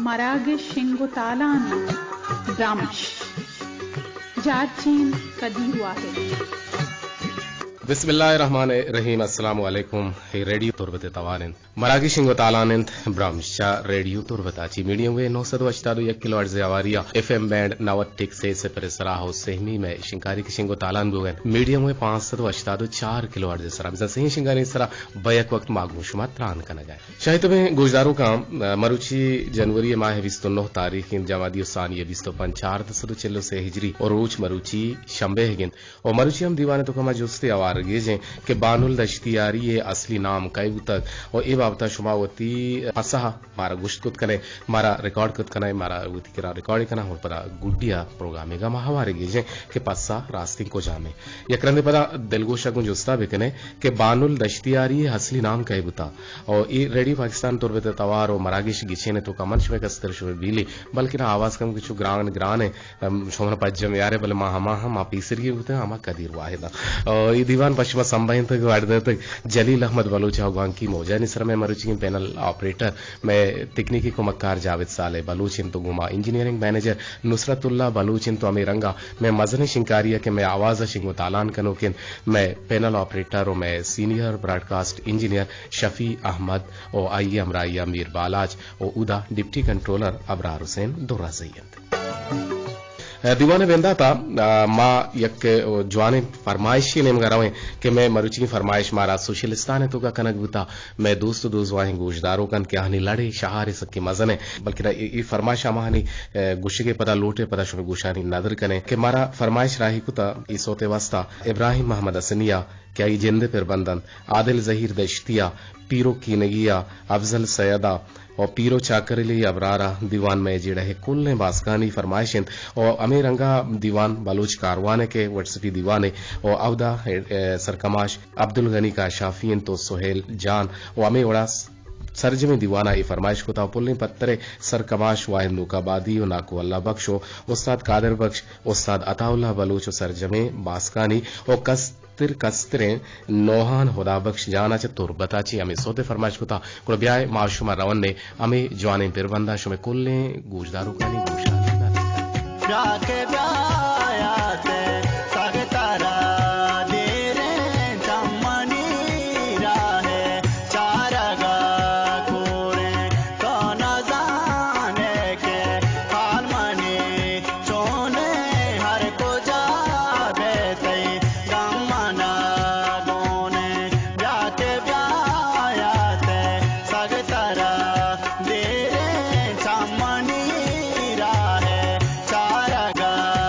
مراگش شنگ و تالان انت برمش۔ جارچین قدیر واحد۔ بسم اللہ الرحمن الرحیم۔ السلام علیکم۔ اے ریڈیو تربت ءِ توار انت۔ مراگش شنگ و تالان انت برمش۔ چہ ریڈیو تربت ءَ چہ میڈیم ویو نو سد و ہشتاد و یک کلو ہرٹز ءِ ہواری ءَ، ایف ایم بینڈ نود ٹک سے صفر سرا و سہمی مئے شنکاری کہ شنگ و تالان بوگ ءَ انت میڈیم ویو پانچ سد و ہشتاد و چار کلو ہرٹز ءِ سرا۔ بزاں سہیں شنگانی سرا بیک وقت ما گوں شما تران کنگ ءَ ایں۔ شاہی تبیں گوشداروکاں، مروچی جنوری ءِ ماہ ءِ بیست و نہ تاریخ انت، جمادی الثانی ءِ بیست و پنچ، چاردہ سد و چل و سے ہجری، و روچ مروچی شنبے ئیگ انت۔ و مروچی ہم دیوان ءِ توکا ما جستے ہوار گیجیں کہ بانل دشتیاری ءِ اصلی نام کئے بوتگ و اے بابت ءَ شما وتی پسہ مارا گوشت کت کن ئے، مارا ریکارڈ کت کن ئے، مارا وتی کرا ریکارڈ کن ئے، ہور پدا گڈی ءَ پروگرام ئیگ ءَ ما ہوار گیجیں کہ پسہ راستیں کجام انت۔ یک رندے پدا دلگوش ءَ گوں جستا بکن ئے کہ بانل دشتیاری ءِ اصلی نام کئے بوتا؟ او اے ریڈیو پاکستان تربت ءِ توار و مراگش گچین ءِ توکا من شمئے کستر شمئے بیلی، بلکنا آواز کم کہ چو گران گران انت، ام، شما پجم یارے، بلے ما ہما ہم ما پیسری بوتیں، ہما قدیر واحد ءَ۔ او اے دیوان پہ شما سمبہینتگ و اڈ داتگ جلیل احمد بلوچ ءَ۔ گوانکی موجانی سرا مئے مروچیگیں پینل آپریٹر، مئے تکنیکی کمکار جاوید صالح بلوچ انت و گوں ما انجینئرنگ منیجر نصرت اللہ بلوچ انت و ہمے رنگا مئے مزنیں شنکاری ءَ کہ مئے آواز ءَ شنگ و تالان کنوک انت، مئے پینل آپریٹر و مئے سینئر براڈکاسٹ انجینئر شفیع احمد و آئی ءِ ہمراہی ءَ میر بالاچ و اودا ڈپٹی کنٹرولر ابرار حسین درازئی انت۔ دیوان ءِ بندات ءَ، آ، ما یک، آ، جوانیں فرمائشے نیمگ ءَ رویں کہ مئے مروچی فرمائش مارا سوشلستان ءِ توکا کنگ بوتا۔ مئے دوست و دوزواہیں گوشداروک انت کہ آہانی لڑ ءِ شہار ءِ سکیں مزن انت، بلکنا اے، اے فرمائش ہماہانی، آ، گوشگ ءِ پدا لوٹ ءِ پدا شمئے گوشانی ندر کنیں کہ مارا فرمائش راہی کتا اے سوت ءِ واستا ابراہیم محمد حسنی ءَ کہ آئی جند ءِ پربند انت، عادل ظہیر دشتی ءَ، پیرو کینگی ءَ، افضل سید ءَ، و پیرو چاکر علی ابرار ءَ۔ دیوان مئے جیڑہ ءِ کلیں باسکانی فرمائش انت و ہمے رنگا دیوان بلوچ کاروان ءِ کہ وٹسپی دیوانے و اودا، اے، سرکماش عبدالغنی کاشافی انت و سہیل جان و ہمے وڑا سرجمیں دیوان ءَ اے فرمائش کتا و پلیں پتر ءِ سرکماش واحد نوک آبادی و ناکو اللہ بخش و استاد قادر بخش، استاد عطا اللہ بلوچ و سرجمیں باسکانی و کس تر کستریں نوہان ہدا بخش جان ءَ چہ تربت ءَ چہ ہمے سوت ءِ فرمائش کتا۔ گڑا بیائے ما شما رون ئے ہمے جوانیں پربند ءَ شمئے کلیں گوشداروکانی گوشاں۔ بیا کہ بیایات سگ ترا دیریں چمنی راہ ءَ چارگ ءَ کوریں تو نزان ئے کہ حال منی چونیں ہر کجا بے تئی گم منا گونیں۔ بیا کہ بیایات سگ ترا دیریں چمنی راہ ءَ چارگ ءَ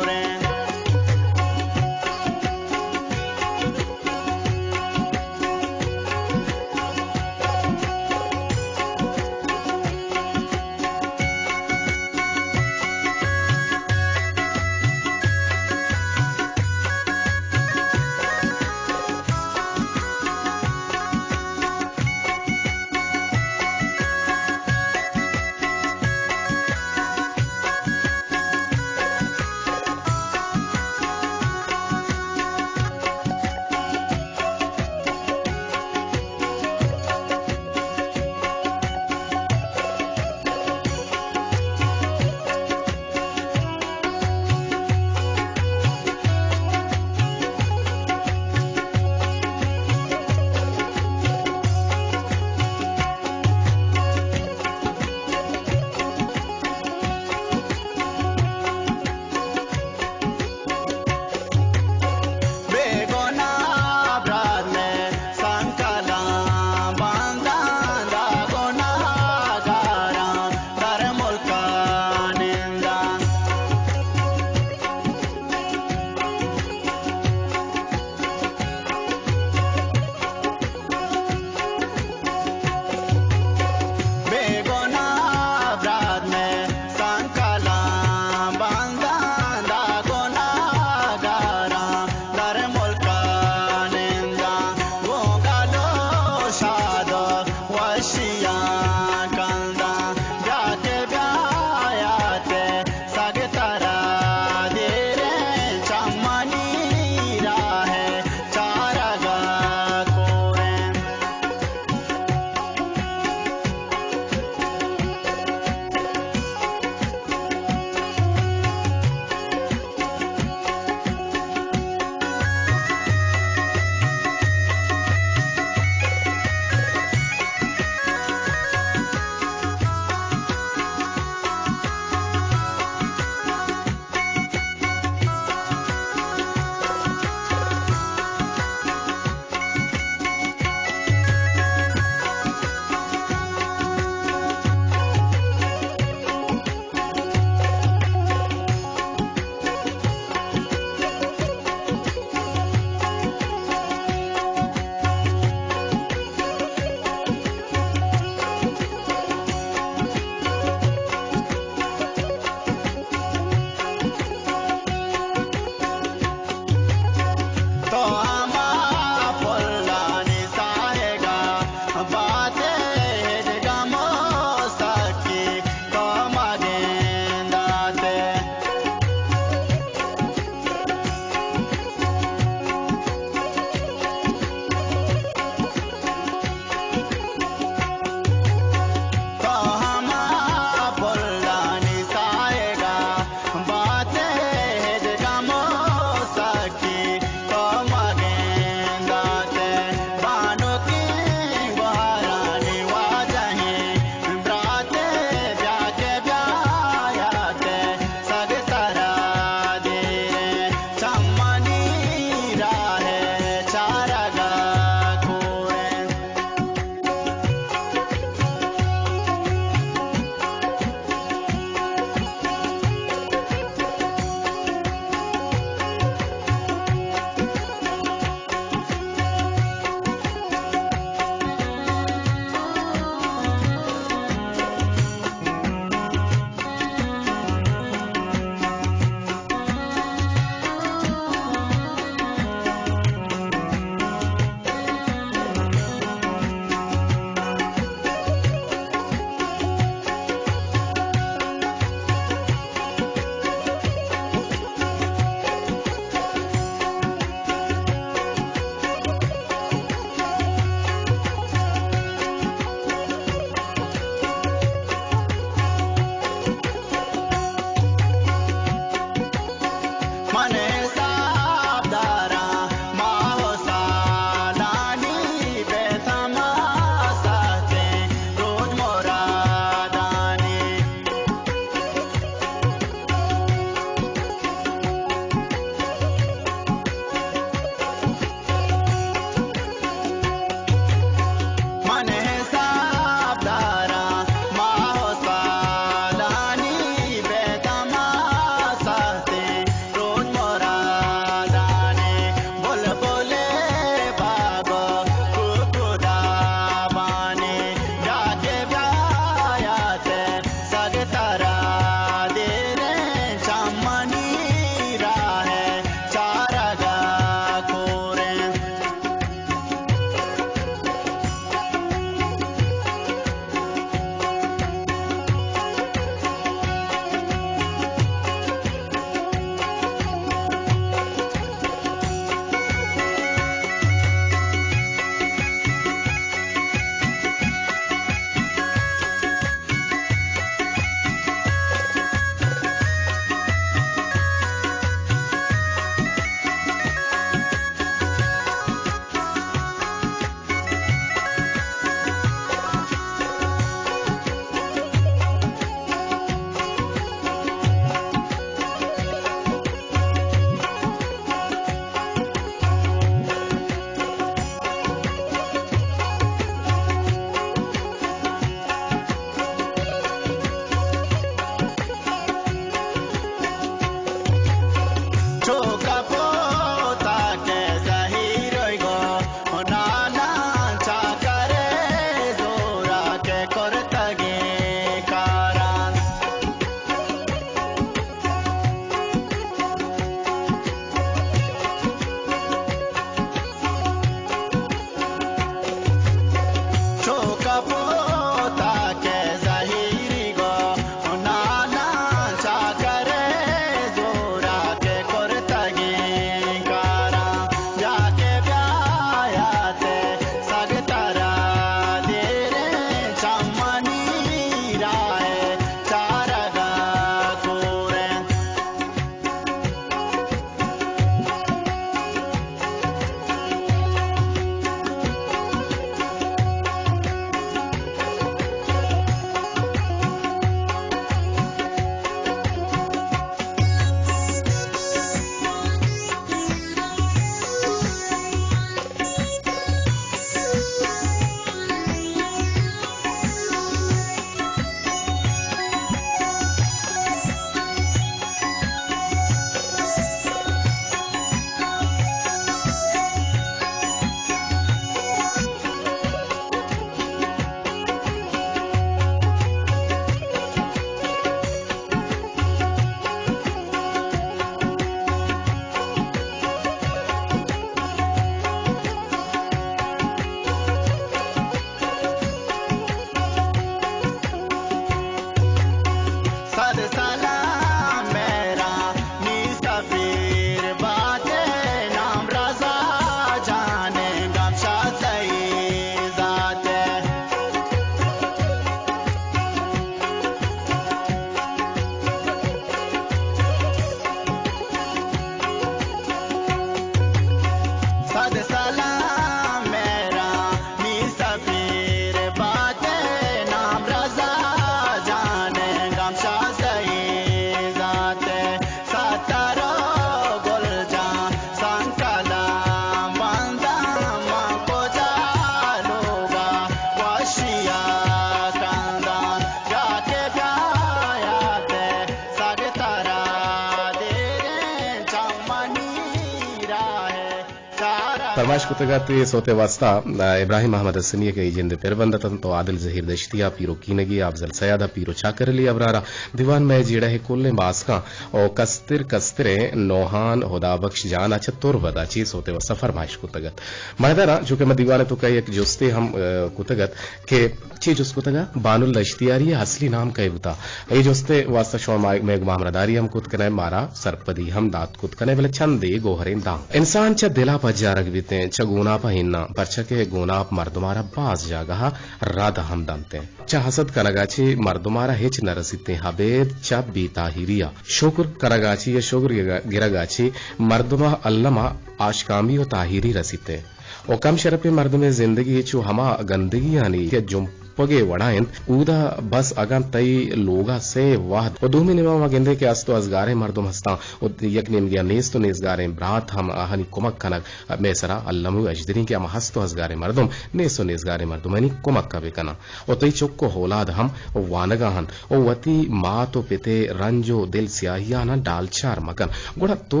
فرمائش کتگ ات اے سوت ءِ واستا، آ، ابراہیم احمد حسنی ءَ کہ اے جند ءِ پربند ات انت، تو عادل زہیر دشتی ءَ، پیرو کینگی، افضل سیاد ءَ، پیرو چاکر علی ابرار ءَ، دیوان مئے جیڑہ ءِ کلیں باسکاں او کستر کستریں نوہان ہدا بخش جان ءَ چہ تربت ءَ چہ اے سوت ءِ واستا فرمائش کتگ ات۔ مہداراں، چونکہ من دیوان ءِ توکا یک جستے ہم، آ، کتگ ات کہ چے جست کتگ ءَ بانل دشتیاری ءِ اصلی نام کئے بوتا؟ اے جست ءِ واستا شما ما-، مئے گوما ہمراہداری ہم کت کنئے، مارا سرپدی ہم دات کت کنئے، بلے چندے گوہریں داں۔ انسان چہ دل ءَ پجارگ بیتیں، چہ گوناپ ءَ ہناں، پرچا کہ گوناپ مردم ءَ را باز جاگہ ءَ رد ہم دنتیں۔ چہ حسد کنگ ءَ چہ مردم ءَ را ہچ نہ رسیتیں، ابید چہ بے تاہیری ءَ۔ شگر کنگ ءَ چہ یا شگر گرگ ءَ چہ مردم ءَ الم ءَ آشکامی و تاہیری رسیتیں۔ و کم شرپیں مردمے زندگی چو ہما گندگیانی کہ جمپگے وڑا انت، اودا بس اگاں تئی لوگا سے وہد و دومی نیما ما گندے کہ است و ازگاریں مردم ہستاں و یک نیمگیا نیست و نیزگاریں برات ہم آہانی کمک کنگ مئے سرا الم و اجدریں کہ ہما ہست و ازگاریں مردم نیست و نیزگاریں مردمانی کمک بکناں۔ و تئی چک و اولاد ہم وانگا انت و وتی مات و پتے رنج و دل سیاہیاناں ڈالچار مکن، گڑا تو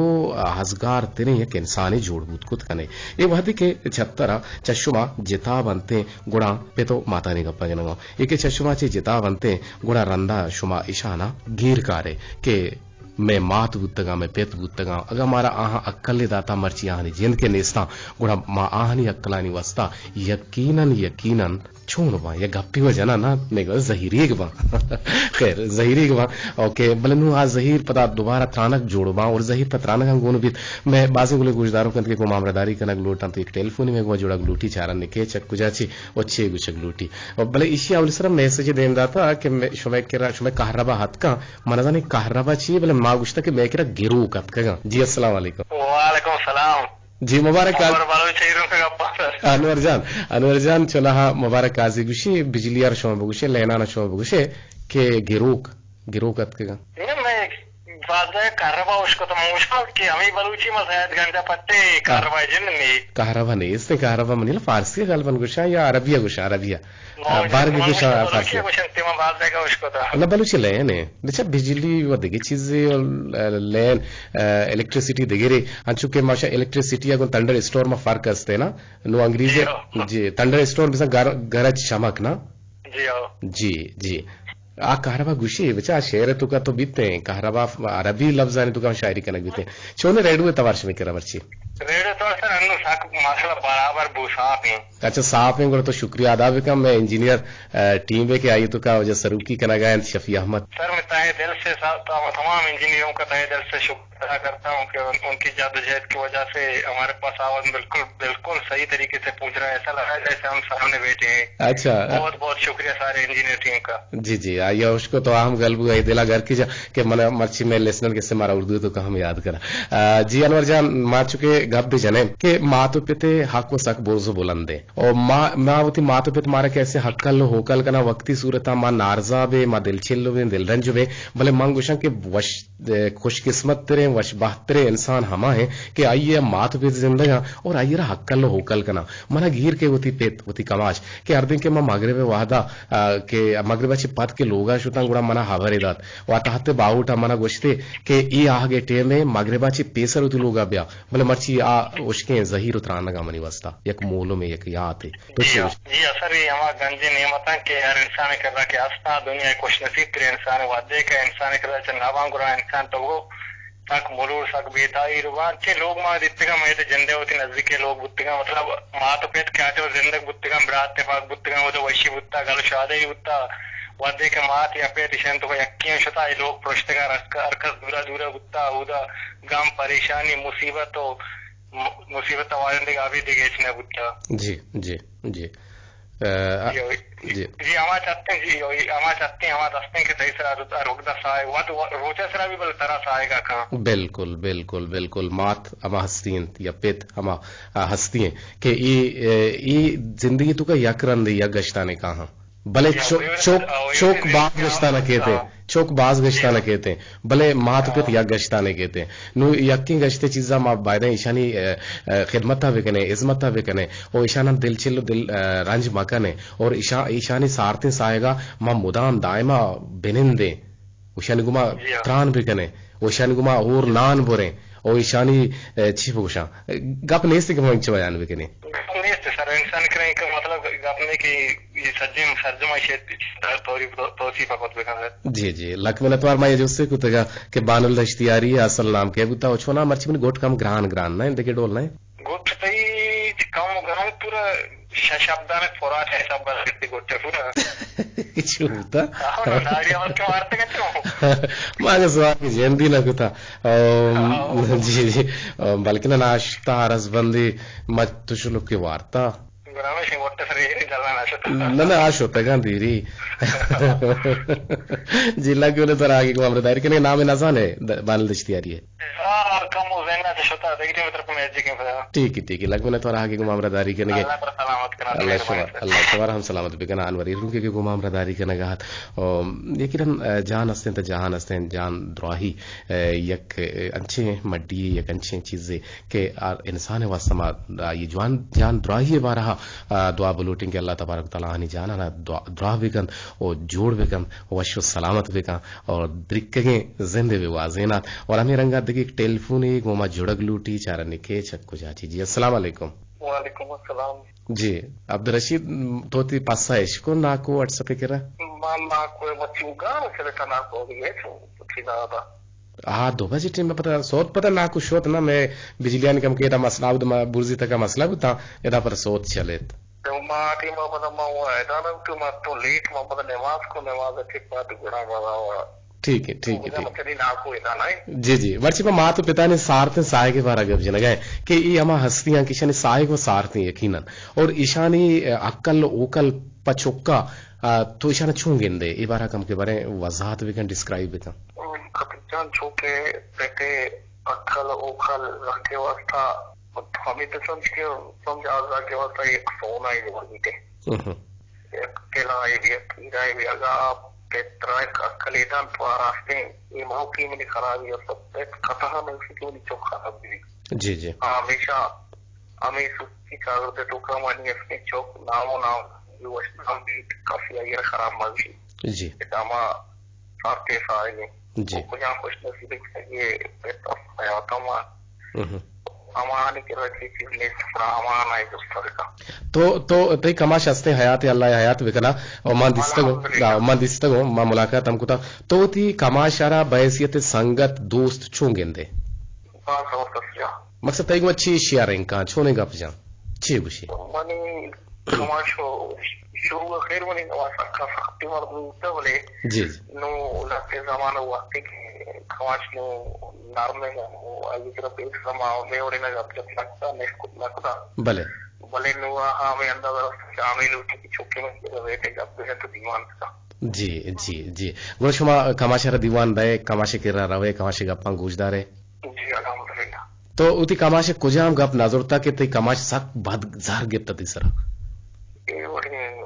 ازگار تریں یک انسانے جوڑ بوت کت کنے۔ اے وہدے کہ چہ ترا چہ شما جتا بنتیں، گڑا پت و ماتانی گپا گنگاں۔ اے کہ چہ شما چہ جتا بنتیں، گڑا رندا شما اشانا گیر کارے کہ مئے مات بوتگاں، مئے پت بوتگاں، اگاں مارا آہاں عقلے داتا، مرچی آہانی جند کہ نیستاں، گڑا ما آہانی عقلانی واستا یقیناً، یقیناً چون باں؟ یک گپے و جناں نا، مئے گوما زہیریگ باں۔ خیر، زہیریگ باں۔ اوکے، بلے نوں آ زہیر پدا دوبارہ ترانگ جوڑ باں اور زہیر پہ ترانگاں گون بیت۔ مئے بازیں گلیں گوشداروک انت کہ گوں ما ہمراہداری کنگ لوٹاں، تو یک ٹیلیفونے مئے گوما جوڑگ لوٹی، چارن کہ چک کجا چی و چے گوشگ لوٹی۔ و بلے ایشی اولی سرا میسج دیم داتا کہ مئے، شمئے کرا، شمئے کہربا ہتکاں، من نزانیں کہربا چی، بلے ما گوشتا کہ مئے کرا گروک اتکگاں۔ جی، السلام علیکم۔ وعلیکم السلام۔ جی، مبارک آز-، انور بلوچ ایران کا گپا سر۔ انور جان، انور جان، چوناہا مبارک آزی گوشی، بجلی آر شما بگوشے، لینان شما بگوشے کہ گروک، گروک اتکگاں۔ نہ، مئے بازدہ کہربا اشکتا، من اشکتا کہ ہمیں بلوچی ما زید گنجا پتے کہربا جن نی۔ کہربا نیست، کہربا منی فارسی غالباً گوشاں یا عربی گوشاں، عربی۔ آ، بارگی گوشاں فارسی۔ نہ، بلوچی لین ہے۔ بچا بجلی و دگہ چیزے و لین، آ، الیکٹریسٹی دگرے۔ انچو کہ ماشا الیکٹریسٹی اگن تھنڈر اسٹورم فرق استے نا۔ نو انگریزی، جی، تھنڈر اسٹورم بزاں گر-، گرج چمک نا۔ جی، جی۔ آ کہربا گوشی، بچا شعر تو کا تو بیتے ہیں، کہربا عربی لفظانی تو کا شاعری کنگ بیتے ہیں۔ چونے ریڈیو توار شمی کرا مرچی؟ ریڈیو توار سر انو ساک ماشاءاللہ برابر بو صاف ہیں۔ اچھا، صاف ہیں، گڑا تو شکریہ ادا بکن۔ میں انجینئر، آ، ٹیم ہے کہ آئیے تو کا وجہ سروکی کنگا انت شفیع احمد۔ سر، میں تہہ دل سے سا-، تمام انجینئروں کا تہہ دل سے شکر ادا کرتا ہوں کہ ان، ان کی جدوجہد کی وجہ سے ہمارے پاس آواز بالکل، بالکل صحیح طریقے سے پہنچ رہا ہے۔ ایسا لگ رہا ہے جیسے ہم سامنے بیٹھے ہیں۔ اچھا۔ بہت، بہت شکریہ سارے انجینئر ٹیم کا۔ جی، جی، آئیے اشکتا ہم گل بو، اے دلا گھر کی جا کہ من مرچی میں لسنر کے سے مارا اردو تو کا ہم یاد کرا۔ آ، جی انور جان، ما چونکہ گپ بہ جنیں کہ مات و پتے حق و سک برز و بلندیں۔ او ما، ما وتی مات و پت مارا کہ ایسے ہکل و ہوکل کناں، وقتی صورتا ما نارضا بیں، ما دلچل بیں، دلرنج بیں، بلے من گوشاں کہ وش، خوش قسمت تریں، وش بہت تریں انسان ہما ہیں کہ آئی ء مات و پت زندگاں اور آئی ء را ہکل و ہوکل کناں۔ منا گیر کہ وتی پت، وتی کماش کہ ہردیں کہ ما مغرب ء وہدا، آ، کہ مغرب ء چہ پد کہ لوگا شتاں گڑا منا ہبرے دات و آ تحت باہوٹا منا گوشتے کہ اے آہگ ء ٹیم ء مغرب ء چہ پیسر وتی لوگا بیا۔ بلے مرچی آ ہشکیں زہیر و ترانگاں منی واستا یک مولمے، یک یاتے۔ تو جی چے ہاں، گوش؟ جی ہاں سر، اے ہما گنجیں نعمتاں کہ ہر انسان ء کرا کہ ہستاں، دنیا ء خوش نصیب تریں انسان ء وھدے کہ انسان ء کرا چہ نہ باں گڑا انسان تو گو سک ملور، سک بے تاہیر باں۔ چے لوگ ما دیتگاں، مئے تہ جندے وتی نزیکیں لوگ بوتگاں، مطلب مات و پت کہ آ ٹیم زندگ بوتگاں، برات تپاک بوتگاں، اودا وشی بوتا، گل و شادہی بوتا۔ وھدے کہ مات یا پت ایشان تو یکیں شتا، اے لوگ پرشتگاں، ہر کس دورا دورا بوتا، اودا غم، پریشانی، مصیبت و م-، مصیبت ء وارندگ ابید دگہ ہچ نہ بوتگ۔ جی، جی، جی۔ ء، جی، جی۔ جی، ہما چتیں، جی، ہما چتیں، ہما دستیں کہ تئی سرا ہر وقت ساہگ، وت و-، روچ ء سرا بھی بلے ترا ساہگ ء کن۔ بالکل، بالکل، بالکل۔ مات ہما ہستی انت یا پت ہما، آ، ہستی انت کہ ای، ای زندگی تو کا یک رندے یک گشتانے کاہاں۔ بلے چو-، چوک، چوک باز گشتانہ کیت انت، چوک باز گشتانہ کیت انت، بلے مات و پت یک گشتانے کیت انت۔ نوں یکیں گشتے چیزا ما بایدیں ایشانی، ء، ء، خدمتا بکنیں، ہزمتا بکنیں، او ایشاناں دلچل و دل، ء، رنج مکنیں، اور ایشاں، ایشانی سارتیں ساہگا ما مدام دائما بنندیں، اوشانی گوما تران بکنیں، اوشانی گوما ہور نان بریں۔ او ایشانی، اے، چی بگوشاں؟ گپ نیست کہ ما انچو بیان بکنیں۔ گپ نیست سر، انسان کریں کہ مطلب گپ نہیں کہ یہ سجم سرجم ایشی توری توصیف کت بکن سر۔ جی، جی، لک منت وار۔ ما یہ جستے کتگا کہ بانل دشتیاری اصل نام کے بوتا، او چونا مرچی من گوٹ کم گران گران نہ، دگہ ڈول نہ۔ گوٹ تئی کم گران پورا شش ہبدان پورا شش ہبدان گٹی گوٹ پورا۔ چو بوتا؟ آہو، نا، داڑی اول کے وارتے گچو۔ ما اگہ سوال کی جندی نہ کتا۔ ام، جی، جی۔ ام، بلکہ نہ ناشتا عرض بندی مت تو شلو کے وارتا۔ گرامش وقت سر یہ جلنا نہ شتا۔ نہ، نہ، آ شتگاں دیری۔ جی، لگو نے تو راگی کو ہمرا داری کنے نام نہ زانے، د-، بانل دشتیاری ہے۔ آ، کم و زین نہ شتا، دیکھتے مطلب میں جی کے پتا۔ ٹھیک ہے، ٹھیک ہے۔ لگو نے تو راگی کو ہمرا داری کنے۔ اللہ پر سلامت کرنا۔ اللہ شما، اللہ شما ہم سلامت بکنا۔ انوری رنگ کے کو ہمرا داری کنے گات۔ او، یقیناً، اے، جان ہستیں تو جہان ہستیں، جان دراہی، اے، یک، اے، انچیں مڈی، یک انچیں چیزے کہ ہر انسان ءِ واسطہ ما آئی جوان جان دراہی ءِ بارہ ءَ، آ، دعا بلوٹیں کہ اللہ تبارک و تعالی آنی جاناں دعا، دراہ بکن و جوڑ بکن، وش و سلامت بکن اور درکگیں زندے بہ گوازینات۔ اور ہمے رنگا دگہ یک ٹیلیفونے گوں ما جڑگ لوٹی، چارنی کیچ ءَ کجا چی۔ جی، السلام علیکم۔ وعلیکم السلام۔ جی، عبدالرشید، تو تی پسا اشکو ناکو واٹس ایپ کرا؟ ما ناکو ءَ وتی گانا چلتا ناکو دیگه تو تی نادا۔ آ، دو بجے ٹیم پتہ سوت پتہ ناکو شوت نہ، میں بجلیانی کم کہ ادا مسئلہ بود، ما برزی تکا مسئلہ بوتا، ادا پر سوت چلیت۔ تو ما ٹیم پتہ ما وہ ادا نہ تو ما تو لیٹ ما پتہ نماز کو، نماز کے بعد گڑا ما وہ۔ ٹھیک ہے، ٹھیک ہے، ٹھیک۔ مطلب ناکو ادا نہ۔ جی، جی، ورچی ما مات و پتانی سارتیں ساہگ ءِ بارہ گپ جنگا ہے کہ ای ہما ہستیاں کہ ایشانی ساہگ و سارتیں یقیناً، اور ایشانی، اے، عقل اوکل پچوکا، آ، تو ایشانا چون گندے؟ ای بارہ کم کے بارے وضاحت بکن، ڈسکرائب بکن۔ خطیب جان، چونکہ پتے عقل اوکل رکھے واسطہ، ہمیں تو سمجھ کے، سمجھ آزا کے واسطہ ایک سونا ہی جوڑ دیتے۔ ہم۔ یک قلعہ ءَ بی، یک ہیرا ءَ بی، اگاں آ پت را یک عقلے دنت، تو آ راستیں اے ماں کی منی خرابی است، پت قطعاً ایسی کہ منی چک خراب بی۔ جی، جی۔ آ ہمیشہ ہمے سستی چاگرد ءِ توکا منی استیں چک نام و نام، وش نام بیت، کسی آئی را خراب مہ گوشی۔ جی۔ ادا ما سارتے ساہگیں۔ جی۔ کجام خوش نصیب کہ یہ پت حیات ما۔ ہم۔ ہمانی کرا چی چیز نیست، پورا ہمانا ہی دوست رکھا۔ تو، تو، تئی کماش ہستیں حیات، اللہ حیات بکنا۔ اور من دیستگوں، الحمدللہ۔ آ، من دیستگوں، من ملاقات ہم کتا۔ تو تی کماش را بحیثیت سنگت دوست چون گندے؟ باز زبردست جا۔ مقصد تئی گوں چی شیئرنگ کاں، چونیں گپ جاں؟ چی گوشی؟ منی کماش و شروع خیر منی نوا سکا سختی مردم بوتا، بلے جی، جی۔ نو لہتے زمانہ وقتی کہ کماش نو نرم ہے، نو آئی طرف ایک زمان میں اور نہ گپ جپ لگتا، نہیں کچھ لگتا۔ بلے۔ بلے نو آہا ہمیں اندازہ رستا کہ ہمیں لوٹی کہ چوکے میں کہ رہے تھے گپ جنے تو دیوان تھا۔ جی، جی، جی۔ گڑا شما کماش را دیوان دئے، کماش کرا روے، کماش گپاں گوش دارے؟ جی، الحمدللہ۔ تو وتی کماش کجام گپ نہ زرتا کہ تئی کماش سک بد زہر گپت تئی سرا؟ اے وڑیں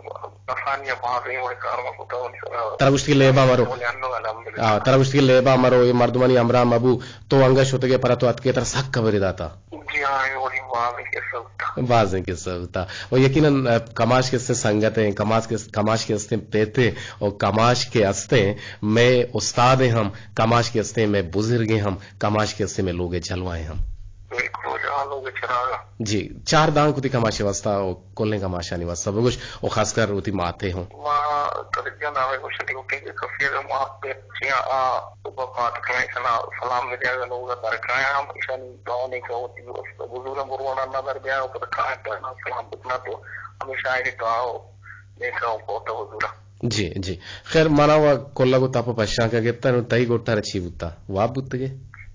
کسانی ءَ باز اے وڑیں کار ما کتا منی سرا۔ ترا گوشت کہ لیبا مرو۔ ولی انو الحمدللہ۔ آ، ترا گوشت کہ لیبا مرو، اے مردمانی ہمراہ مبو، تو انگا شتگے پرا تو اتکے ترا سک خبرے داتا۔ جی ہاں، اے وڑیں بازیں قصہ بوتا۔ بازیں قصہ بوتا۔ و یقیناً، آ، کماش کہ استیں سنگت ہیں، کماش کہ، کماش کہ استیں پیتے، و کماش کہ استیں میں استاد ہم، کماش کہ استیں میں بزرگیں ہم، کماش کہ استیں میں لوگ جلوائیں ہم۔ بالکل، جہاں لوگ چراغ۔ جی، چار دانک وتی کماشے واسطہ و کلیں کماشانی واسطہ بگوش و خاص کر وتی ماتے ہوں۔ ما ترجیح نامے گوشت لوٹیں کہ کسی اگر مات پہ چیاں آ صبح پات کمیں کنا سلام ملے اگر لوگ درکایا ہم ایشانی دعا نہیں کہ وتی واسطہ بزرگاں بروانا نہ در بیا و پتہ کائیں پہ سلام بکنا تو ہمیشہ آئینی دعا و نیکا و پوتا بزرگاں۔ جی، جی۔ خیر، مانا و کلگ و تپ و پشانکا گپتا، نو تئی گٹا را چی بوتا؟ واب بوتگے؟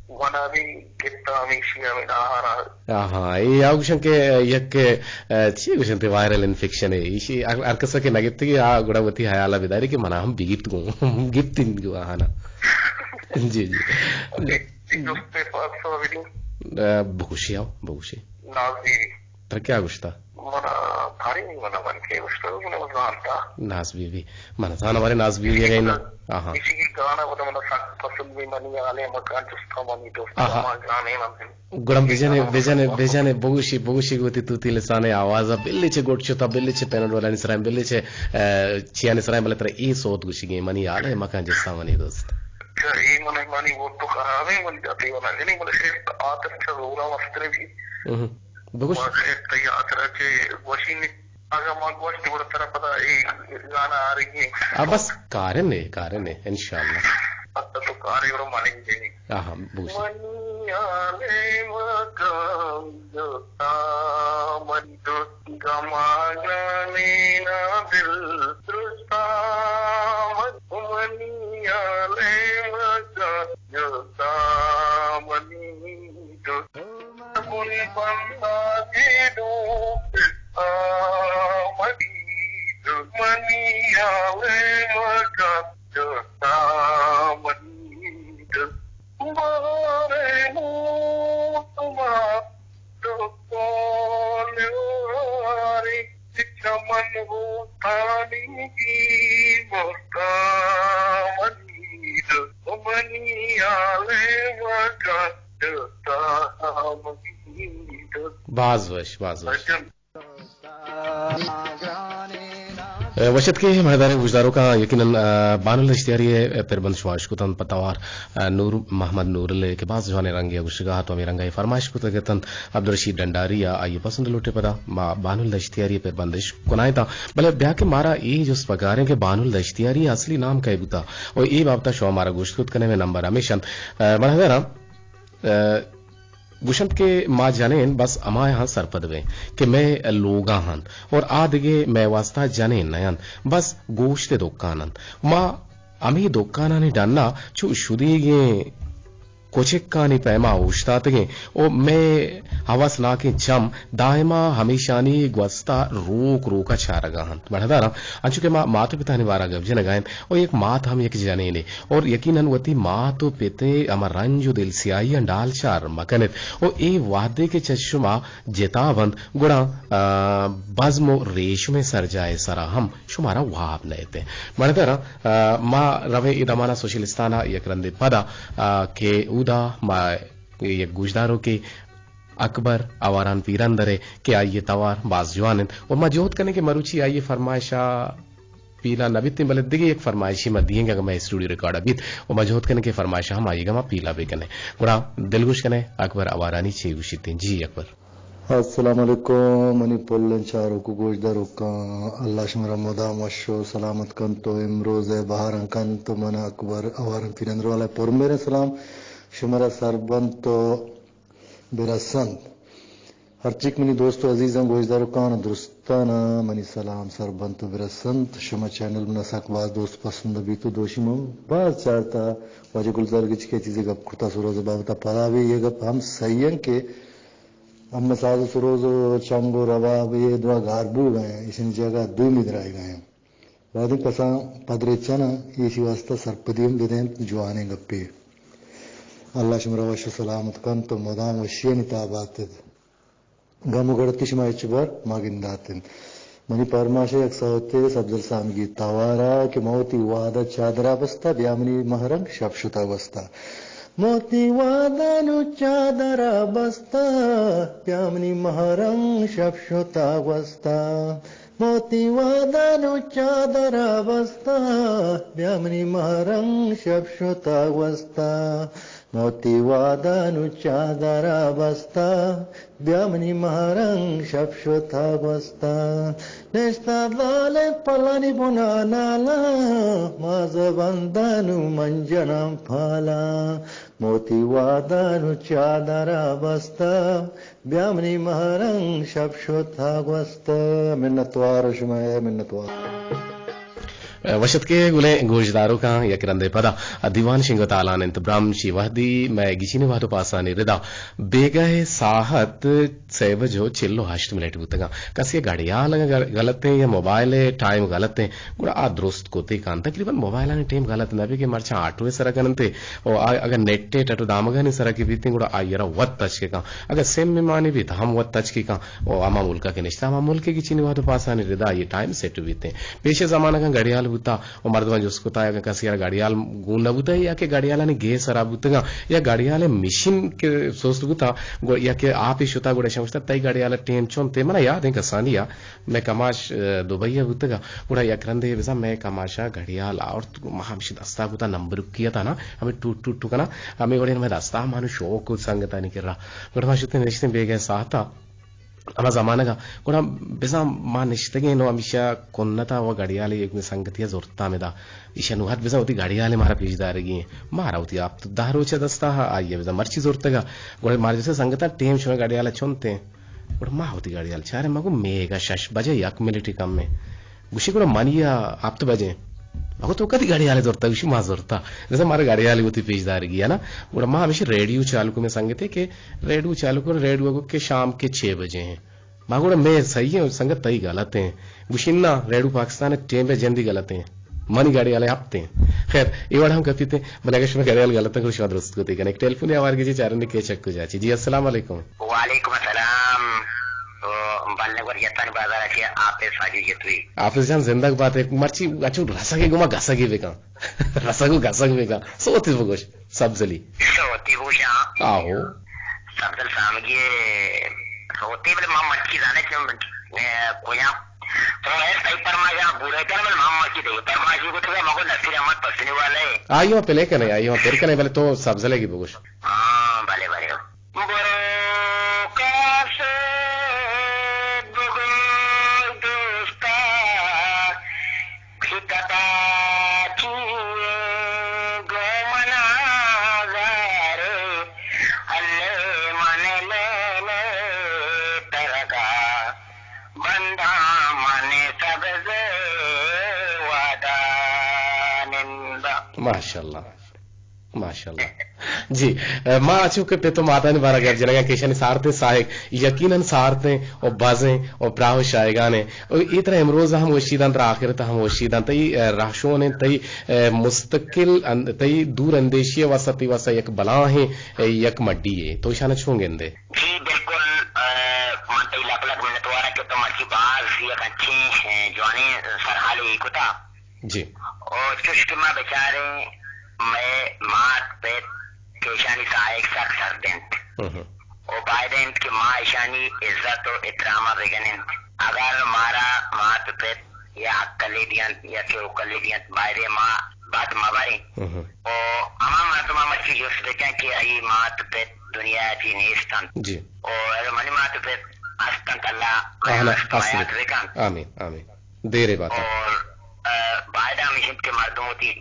منا بھی گپتا ہمیشی ہمیں آہارا۔ آہا، اے آ گوشن کہ یک، اے، چی گوشن تے وائرل انفیکشن ہے۔ ایشی ہر، ہر کسا کہ نہ گپتگے، آ گڑا وتی حیالا بداری کہ منا ہم بگپت گوں۔ گپتن گوں آہانا۔ جی، جی۔ اوکے، جی، دوست پہ پاس تو بھی۔ اے، بگوشی آؤ، بگوشی۔ نازی۔ ترا کیا گوشتا؟ منا بھاری نہیں منا من کے گوشتا، منا زانتا۔ ناز بی بی۔ من زانا بارے ناز بی بی اگے نا۔ آہا۔ اسی کی گانا بتا منا سخت پسند بھی منی آلے مکان جستا منی دوست آہا۔ ما گانے من۔ گڑم بجنے، بجنے، بجنے، بگوشی، بگوشی گوتی تو تی لسانے آوازا بلے چے گوٹ چتا، بلے چے پینڈولانی سرائیں، بلے چے، اے، چیانی سرائیں، بلے ترا اے سوت گوشی گے منی آلے مکان جستا منی دوست۔ کہ اے من، منی ووٹ تو خراب ہے، من جاتی بنا جنی، بلے خیر آتر چا زورا مستر بھی۔ ہم۔ بگوش۔ ما خیر تئی آترا چے گوشی نے، اگا ما گوشت گڑا ترا پدا اے گانا آ رہی ہے۔ آ، بس کارن ہے، کارن ہے، انشاءاللہ۔ اچھا، تو کارے گڑا مانے جنی۔ آہا، بگوش۔ منی آلے مکان جو تا منی دوست گماگانی نا دل درستا من، منی آلے مکان جو تا منی دوست۔ گل بنداتی دوست آ منی دوست، منی آلے مکان جو تا منی دوست۔ بہارے موسم تو کول واری، چمن بوتانی گی مرتا منی دوست، منی آلے مکان جو تا منی دوست۔ باز وش، باز وش۔ اے، وش اتکے مہداریں گوشداروکاں، یقیناً، اے، بانل دشتیاری ءِ پربند شما اشکتنت پہ توار، اے، نور محمد نورل ءِ کہ باز جوانیں رنگے ءَ گوشگا ات، ہمے رنگا اے فرمائش کتگ اتنت عبدالرشید ڈنڈاری ءَ، آئی ءِ پسند لوٹے پدا ما بانل دشتیاری ءِ پربند اش کنائینتاں۔ بلے بیا کہ مارا اے جست پکاریں کہ بانل دشتیاری ءِ اصلی نام کئے بوتا؟ او اے بابتا شما مارا گوشت کت کنے، مئے نمبر ہمیش انت۔ اے، مہداراں، اے، گوشنت کہ ما جنین بس ہمایاں سرپد بیں کہ مئے لوگاں ہنت اور آ دگہ مئے واستا جنین نہ انت، بس گوشت ءِ دکان انت۔ ما ہمے دکانانی ڈنا چو شدیگیں کچکانی پیما اوشتاتگیں و مئے ہوسناکیں چم دائما ہمیشانی گوستا روک روکا چارگا انت۔ بڑاداراں، انچو کہ ما مات و پتانی بارا گپ جنگا ایں، و یک مات ہم یک جنینے، اور یقیناً وتی مات و پت ءِ ہما رنج و دلسیاہیاں ڈال چار مکنت۔ و اے وہدے کہ چہ شما جتا بنت، گڑا، آ، بزم و ریشمیں سرجاہ ءِ سرا ہم شمارا واب نئیت۔ بڑاداراں، آ، ما رویں اے دمانا سوشلستانا یک رندے پدا، آ، کہ اودا ما یک گوشداروکے اکبر آواران پیران درے کہ آئی ءِ توار باز جوان انت و ما جہد کنیں کہ مروچی آئی ءِ فرمائشا پیلا نہ بیتیں، بلے دگہ یک فرمائشے ما دیئیں کہ اگاں مئے اسٹوڈیو ریکارڈ بیت و ما جہد کنیں کہ فرمائشا ہم آئیگا ما پیلا بکنیں۔ گڑا دلگوش کنیں اکبر آوارانی چے گوشیتیں۔ جی اکبر۔ السلام علیکم منی پلیں چاروک و گوشداروکاں، اللہ شمارا مدام وش و سلامت کنت و امروز ءِ بہاران کنت و من اکبر آواران پیران درے والا پرمہریں سلام شمارا سر بنت و برسنت۔ ہرچیک منی دوست و عزیزاں گوشداروکاں درستاں منی سلام سر بنت و برسنت۔ شما چینل منا سک باز دوست پسند بیت و دوشی من باز چارتا واجہ گلزار گچکی چیزے گپ کرتا سروز بابتا، پدا بھی یہ گپ ہم صحیح ہیں کہ ہم ساز و سروز و چنگ و رباب یہ دوا گار بوگ ہیں، ایشانی جگہ دومی درائے گئے ہیں۔ وہدے کساں پدریچاں ایشی واسطہ سرپدی ہم بدینت، جوانیں گپے۔ اللہ شمارا وش و سلامت کنت و مدام وشیانی تہا بات ات۔ گم و گڑتی شما ہچبر ما گندات انت۔ منی پرماش یک سوتے سبزل سامگی توارا کہ موتی وعدہ چادرا بستا، بیا منی مہرنگ شپ شتا گوستا۔ موتی وعدہ نو چادرا بستا، بیا منی مہرنگ شپ شتا گوستا۔ موتی وعدہ نو چادرا بستا، بیا منی مہرنگ شپ شتا گوستا۔ موتی وعدہ نو چادرا بستا، بیا منی مہرنگ شپ شتا گوستا۔ نشتا دال پلانی بنا نالا، ماز بندہ نو من جنم پالا۔ موتی وعدہ نو چادرا بستا، بیا منی مہرنگ شپ شتا گوستا۔ منتوار شما، منتوار۔ وش اتکے گلیں گوشداروکاں، یک رندے پدا دیوان شنگ و تالان انت۔ برمشی وہدی مئے گچینی وہد و پاسانی ردا بیگہ ساعت سئے بج و چل و ہشت منٹ بوتگاں۔ کسی گڑیال اگاں گل-، غلط ہیں یا موبائل ٹائم غلط ہیں، گڑا آ درست کتے کن۔ تقریباً موبائلانی ٹائم غلط نہ بی کہ مرچاں آٹو سرا کننتے، و آ-، اگاں نیٹ ٹٹ و دامگانی سرا کہ بیتیں، گڑا آئی را وت تچک کن۔ اگاں سم مانی بیت، ہم وت تچک کن۔ و ہما ملکا کہ نشتہ، ہما ملک کہ چینی وہد و پاسانی ردا آئی ٹائم سیٹ بیتیں۔ پیش زمانگاں گڑیال بوتا و مردماں جست کتا اگاں کسی ءَ را گڑیال گون نہ بوتا یا کہ گڑیالانی گیس ہراب بوتگاں یا گڑیال ءِ مشین کہ سست بوتا گو-، یا کہ آپ شتا، گڑا ایشاں گوشتا تئی گڑیال ءِ ٹیم چون تے؟ منا یاد ایں کسانی ءَ مئے کماش، ءَ، دبئی ءَ بوتگا، گڑا یک رندے بزاں مئے کماشا گڑیال آورت، ما ہمشی دستا کتا نمبر کی اتانا، ہمیں ٹوٹ ٹوٹ ٹوٹ کنا، ہمیں وڑے مئے دستا مانو شوق کت سنگتانی کرا۔ گڑا ما شتیں نشتیں بیگہ ساعتا ہما زمانگا، گڑا بزاں ما نشتگیں نو ہمیشہ کنتا و گڑیالے یک سنگتی زرتا مدا، ایشا نو حد بزاں وتی گڑیالے مارا پیش دارگی ہیں۔ مارا وتی آپ تو دہ روچ دستا ہا، آئیے بزاں مرچی زرتگا۔ گڑا مارا جسے سنگتا ٹیم شما گڑیال چونتے؟ گڑا ما وتی گڑیال چارے، ما گو میگا شش بجے یک منٹی کم ایں۔ گوشی گڑا منی ءَ ہپت بجے۔ ما گو تو کدی گڑیال زرتا؟ گوشی ما زرتا۔ بزاں مارا گڑیال وتی پیش دارگی ہے نا۔ گڑا ما ہمیشہ ریڈیو چالو کو، مئے سنگتے کہ ریڈیو چالو کو، ریڈیو گو کہ شام کے چھ بجے ہیں۔ ما گڑا مئے صحیح ہیں سنگت، تئی غلط ہیں۔ گوشی نا، ریڈیو پاکستان ٹیم پہ جندی غلط ہیں۔ منی گڑیال ہپت ہیں۔ خیر، اے وڑ ہم کپیت ہیں، بلے اگر شما گڑیال غلط ہیں، گڑا شما درست کو تے کنے۔ ایک ٹیلیفون آوار کیجیے، چارنے کے چک کو جاچی۔ جی، السلام علیکم۔ وعلیکم السلام۔ تو بلے ور جتانی بازار اچھے، حافظ حاجی جتوی۔ حافظ جان زندگ بات ہے۔ مرچی اچو رسگے گما گسگے بکن۔ رسگو گسگ بکن۔ سوتی بگوش۔ سبزلی۔ سوتی بگوش، ہاں۔ آہو۔ سبزل سامگی سوتی، بلے ما مرچی زانے کہ، اے، کجا۔ تو اے تئی پرمائش بورے کن، بلے ما مرچی تئی پرمائش کو تو ما کو نصیر احمد پسنی والے۔ آئیو پلے کنے، آئیو پر کنے، بلے تو سبزلے کی بگوش۔ ہاں، بلے، بلے۔ برو کاسے بگوش دوستا، کہ کتا چیئے گوں منا زارے، ہلے من لینے ترگا، بنداں من سبز ودا نندا۔ ماشاءاللہ۔ ماشاءاللہ۔ جی، اے، ما چونکہ پت و ماتانی بارا گپ جنگا کہ ایشانی سارتیں ساہگ یقیناً سارتیں و بزیں و پراہ و شایگانیں۔ و اے ترا امروز ہم وشی دنت، ترا آخرت ہم وشی دنت۔ تئی، اے، رہشون انت، تئی، اے، مستقل ان-، تئی دور اندیشی واسطہ، تئی واسطہ یک بلاہیں، اے، یک مڈی ہے۔ تو ایشانا چون گندے؟ جی، بالکل، اے، من تئی لک لک منتوار کہ تو مرچی باز یک انچیں، اے، جوانیں سرحالے کتا۔ جی۔ و چوش کہ ما بچاریں، مئے مات پت کہ ایشانی ساہگ سک سرد انت۔ ہم۔ و باید انت کہ ما ایشانی عزت و احترام ء بگن انت۔ اگر مارا مات پت یا ہکلے دینت یا کہ اوکلے دینت، بایدے ما بد مہ بریں۔ ہم۔ و ہما مردماں مرچی جست بکن کہ ای مات پت دنیا ء چی نیست انت۔ جی۔ و اگر منی مات پت ہست انت، اللہ آہاں آیاں ہست حیات بکن۔ آمین، آمین۔ دیرے بات۔ اور، آ، باید ہمیش انت کہ مردم وتی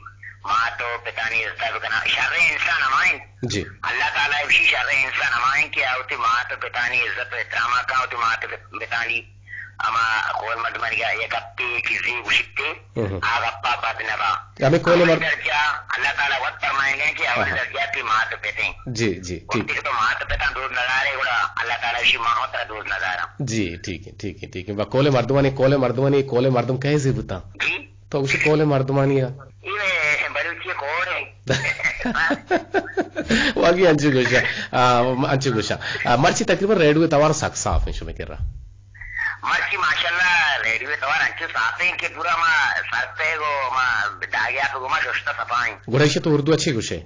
مات و پتانی عزت بکناں۔ شریں انسان ہما انت۔ جی۔ اللہ تعالی وشی شریں انسان ہما انت کہ آ وتی مات و پتانی عزت و احترام کن، وتی مات و پتانی ہما کول مردمانی یک گپے چیزے گوشتے، ہم۔ آ گپا بد نبا۔ ہمیں کول اولی مر- درجہ اللہ تعالی وت فرمائیں گے کہ اولی ہاں۔ درجہ تی مات پتیں۔ جی، جی، ٹھیک۔ وقتی کہ تو مات پتاں دوست ندارے، گڑا اللہ تعالی وشی ما ہوں ترا دوست نداراں۔ جی، ٹھیک ہے، ٹھیک ہے، ٹھیک ہے۔ با کول مردمانی، کول مردمانی، کول مردم کہے زی بوتا؟ جی۔ تو گوشی کول مردمانی آ؟ اے بلوچی کول ہے۔ واقعی انچو گوشا۔ آ، انچو گوشا۔ آ، مرچی تقریباً ریڈیو توار سک صاف ہیں شمے کرا۔ مرچی ماشاءاللہ ریڈیو توار انچو صاف ہیں کہ پورا ما سر پہ گو ما داگیا پہ گو ما ششتا صفا ہیں۔ گڑا ایشی تو اردو اچھی گوشے؟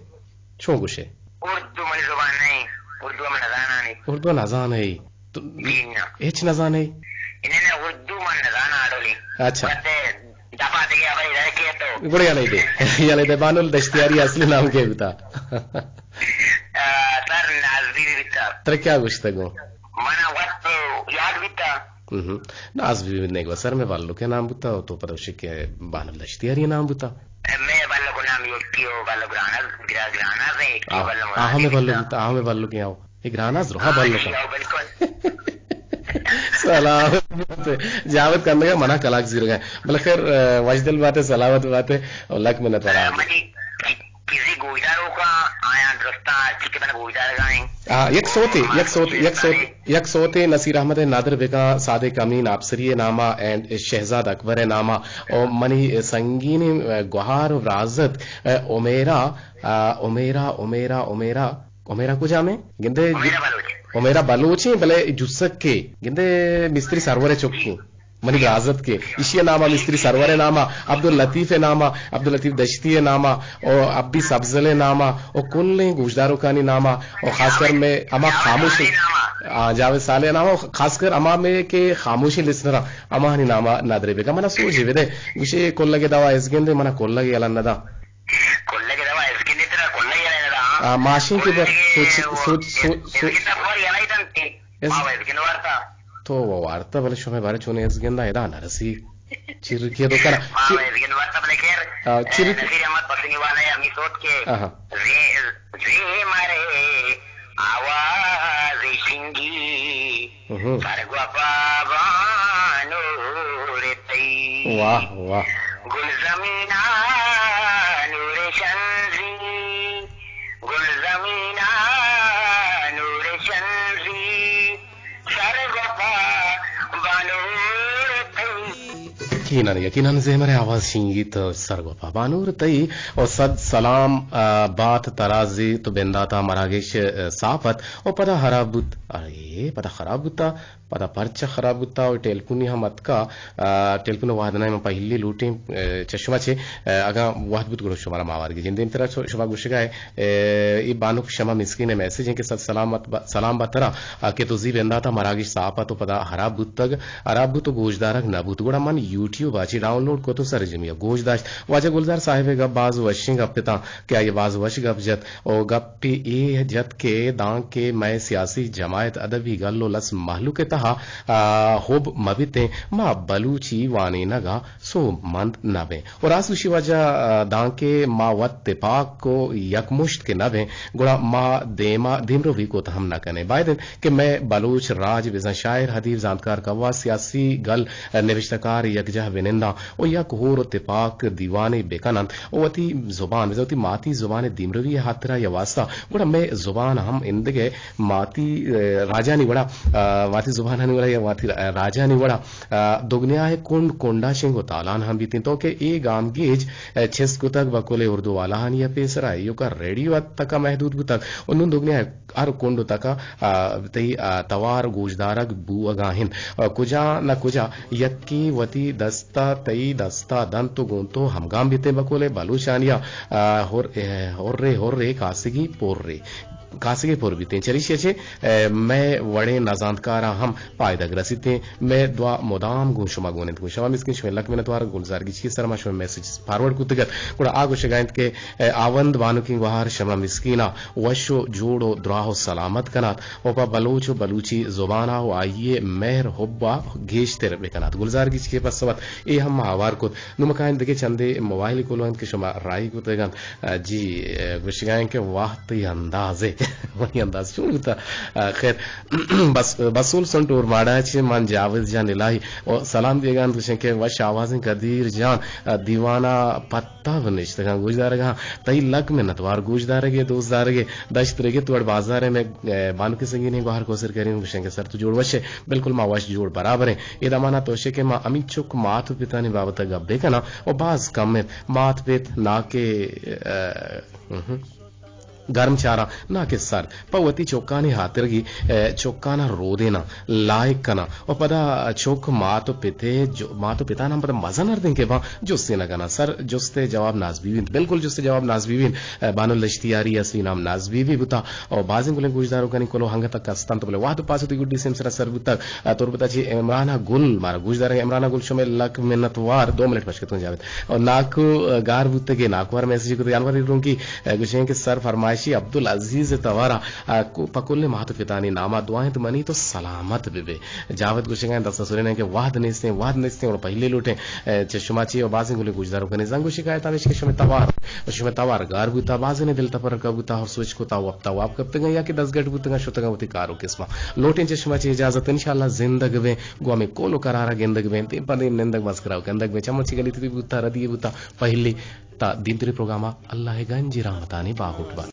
چون گوشے؟ اردو منی زبان نہیں، اردو من نزانانی۔ اردو نزانے؟ تو جی نا۔ ہچ نزانے؟ انہیں نہ، اردو من نزانا آڈولی۔ اچھا۔ بس دپا دگہ ہبرے در کے تو۔ گڑا یلے دے۔ یلے دے، بانل دشتیاری اصلی نام کے بوتا؟ آ، سر ناز بی بی بیتا۔ ترا کیا گوشتگو؟ منا وقت یاد بیتا۔ ہم۔ ناز بی بی نے گو سر میں بلو کے نام بوتا، تو پدا گوشے کہ بانل دشتیاری نام بوتا۔ میں بلو کو نام یکی ہو، بلو گرانا، گرا-، گرانا سے یکی آہو، بلو آہو میں بلو بیتا۔ بوتا، آہو میں بلو کے آؤ۔ اے گراناز روحا ہاں، بلکن۔ جی، ہاں، بالکل۔ سلامت۔ جاوید کندگا منا کلاک زیرگا۔ بلے خیر، آ، وشدل باتے، سلامت باتے، اور لک منت برابر۔ منی کسی گوشدار ہوگا، آیا درستا، چکے بنا گوشدار گائیں۔ ہاں، یک سوتے، یک سوتے، یک سوتے، یک سوتے نصیر احمد نادر بکا، صادق امین آپسری ناما اینڈ شہزاد اکبر ناما، او منی سنگین، آ، گوہار و برازت، آ، عمیرہ، آ، عمیرہ، عمیرہ، عمیرہ۔ عمیرہ کجام ایں؟ گندے عمیرہ بلوچ۔ عمیرہ بلوچ ایں، بلے جسک کے گندے مستری سرور چکی۔ منی برازتک ء، ایشی ء نام ء مستری سرور ء نام ء، عبداللطیف ء نام ء، عبداللطیف دشتی ء نام ء، او عبدی سبزل ء نام ء، او کلیں گوشداروکانی نام ء، او خاص کر مئے ہما خاموشیں، آ، جاوید صالح ء نام ء، خاص کر ہما مئے کہ خاموشیں لسنر ء، ہماہانی نام ء ندرے بکن۔ منا سوجے بدے، گوشے کلگ ء دوا ازگندے، منا کلگ ء یلہ ندا۔ کلگ ء دوا ازگندے ترا کلگ ء یلہ ندا، ہاں۔ آ، ماشین کہ بر-، کلگ ء سوچ، سوچ، سوچ، سوچ۔ ازگندہ پر یلہ دنت۔ اس-، ما و ازگند وارتا۔ تو و وارتا، بلے شمئے بارے چون ازگندا ادا نرسی۔ چرکی دو کنا۔ ما چر-، و ازگند وارتا، بلے خیر، آ، چرک-، نصیر احمد پسنی والا ہے، ہمی سوت کے۔ آہا۔ زی، زی مارے آواز شنگی، اہم۔ سرگوپا بانور تئی۔ واہ، واہ۔ گلزمین ء نور شنزی، گلزمین ء نور شنزی، سرگوپا بانور تئی۔ یقیناً، یقیناً زیمر ء آواز شنگیت سرگوپا بانور تئی۔ او صد سلام، آ، بات ترا زی تو بنداتا مراگش، آ، ساپت او پدا خراب بوت۔ ارے، پدا خراب بوتا۔ پدا پرچہ خراب بوتا و ٹیلیفونی ہم اتکا، آ، ٹیلیفون وہد نہ من پہلی لوٹیں، آ، چہ شما چے، آ، اگاں وہد بوت گڑا شمارا ما آوارگی جن۔ دیمترا شو-، شما گوشگا ہے، آ، اے بانک شما مسکین میسج ہیں کہ صد سلامت ب-، سلام با ترا، آ، کہ تو زی بنداتا مراگش ساپت و پدا خراب بوتگ، خراب بوت و گوشدارگ نہ بوت۔ گڑا من یوٹیوب آ چی ڈاؤنلوڈ کو تو سرجمی گوش داشت۔ واجہ گلزار صاحب گپ باز وشیں گپ تاں کہ آئی باز وش گپ جت۔ او گپے اے جت کہ دانکہ مئے سیاسی جماعت ادبی گل و لس مہلوک ء تہا، آ، حب مہ بیتیں، ما بلوچی وانینگ ء سوبمند نہ بیں۔ و راست گوشی واجہ، آ، دانکہ ما وت تپاک و یکمشت کہ نہ بیں، گڑا ما دیما، دیمروی کت ہم نہ کنیں۔ باید انت کہ مئے بلوچ راج بزاں شاعر، ادیب، زانتکار، کواس، سیاسی گل، آ، نبشتہ کار یکجاہ بننداں۔ و یک ہور و تپاک دیوانے بہ کن انت و وتی زبان، بزاں وتی ماتی زبان ء دیمروی ء ہاترا یا واسطہ، گڑا مئے زبان ہم اندگہ ماتی، آ، راجانی وڑا، آ، ماتی زبانانی وڑا یا ماتی را-، راجانی وڑا، آ، دگنیا ء کنڈ کنڈا شنگ و تالان ہم بیت انت۔ تو کہ اے گامگیج، آ، چست کتگ بقول اردو والاہانی ء پیسرا ایوکا ریڈیو ء تکا محدود بوتگ و نون دگنیا ء ہر کنڈ و تکا، آ، تئی، آ، توار گوشدارگ بوہگا انت۔ آ، کجا نہ کجا یکے وتی دستا تئی دستا دنت و گوں تو ہمگام بیتیں بقول بلوچانیا، آ، ہر-، ہرے ہرے کاسگی پرے، کاسگی پر بیتیں۔ چریشی چے، آ، مئے وڑیں نزانتکاراں ہم پائدگ رسیتیں۔ مئے دعا مدام گوں شما گون انت۔ گوں شما مسکین شمئے لک منتوار۔ گلزار گچکی سر ما شمئے میسج فارورڈ کتگ ات، گڑا آ گوشگا انت کہ اے آوند بانکیں گوہار شما مسکینا وش و جوڑ و دراہ و سلامت کنات و پہ بلوچ و بلوچی زبانا و آئی ء مہر حبا گیشتر بکنات۔ گلزار گچکی پسو ات، اے ہم ما ہوار کت۔ نوں ما کائیں دگہ چندے موبائل کلو انت کہ شما راہی کتگ انت۔ جی، گوشگا انت کہ واہ تئی اندازے، منی انداز چون بوتا؟ خیر، بس، بسول سنٹ اور ماڑا چہ من جاوید جان الہی و سلام دیگا انت، گوشیں کہ وش آوازیں قدیر جان، دیوانا پت تاب نشتگاں گوشدارگاں۔ تئی لک منتوار گوشدارگے، دوستدارگے۔ دشت رگت وڑ بازارے مئے، اے، بانک سنگینیں گوہر کوسر کریم گوشیں کہ سر تو جوڑ وشے۔ بالکل ما وش جوڑ برابریں۔ اے دمانا توشے کہ ما ہمینچک مات و پتانی بابت گپ بکناں و باز کم انت۔ مات پت نا کہ، اے، اہم۔ گرم چاراں نا کہ سرد۔ پہ وتی چکانی ہاترگی، اے، چکانا رودیناں، لائک کناں و پدا چک مات و پتے جو-، مات و پتان ہم پدا مزن اردیں کہ باں جستے نہ کناں۔ سر جستے جواب نازبی بینت، بالکل جستے جواب نازبی بینت۔ اے، بانو لشتیاری اصلی نام نازبی بی بوتا و بازیں گلیں گوشداروکانی کلو ہنگت کستنت بلے وہد پاس وتی گڈی سیم سرا سر بوتا۔ اے، تربتا چی عمران گل مارا گوشدارگ عمران گل شمے لک منت وار۔ دو منٹ پشکتوں جاوید۔ و ناکو، اے، گار بوتگے، ناکو ہر میسج کتگے، انور ایرونکی، اے، گوشیں کہ سر فرمائشی عبدالعزیز توارا، اے، کو-، پہ کل مات و پتانی ناما دعا انت منی تو سلامت بہ بے۔ جاوید گوشگا انت دست سرین انت کہ وہد نیستیں، وہد نیستیں، اور پہلے لوٹیں، اے، چہ شما چی و بازیں گلیں گوشدارو کنی زنگ و شکایت ہمیش کہ شمے توار، و شمے توار گار بوتا، بازیں دل تپرکا بوتا، اور سوچ کتا وپتا واب کپتگاں یا کہ دزگٹ بوتگاں شتگاں وتی کارو قسمہ۔ لوٹیں چہ شما چی اجازت، انشاءاللہ زندگ بیں۔ گوں ہمے کول و قرارا گندگ بیں، دیم پہ دیم نندگ مسکرا و کندگ بیں۔ چمچی گلی تری بوتا، ردی بوتا، پہلی تا دیمتری پروگراما اللہ گنجی رحمتانی باہوٹ بات۔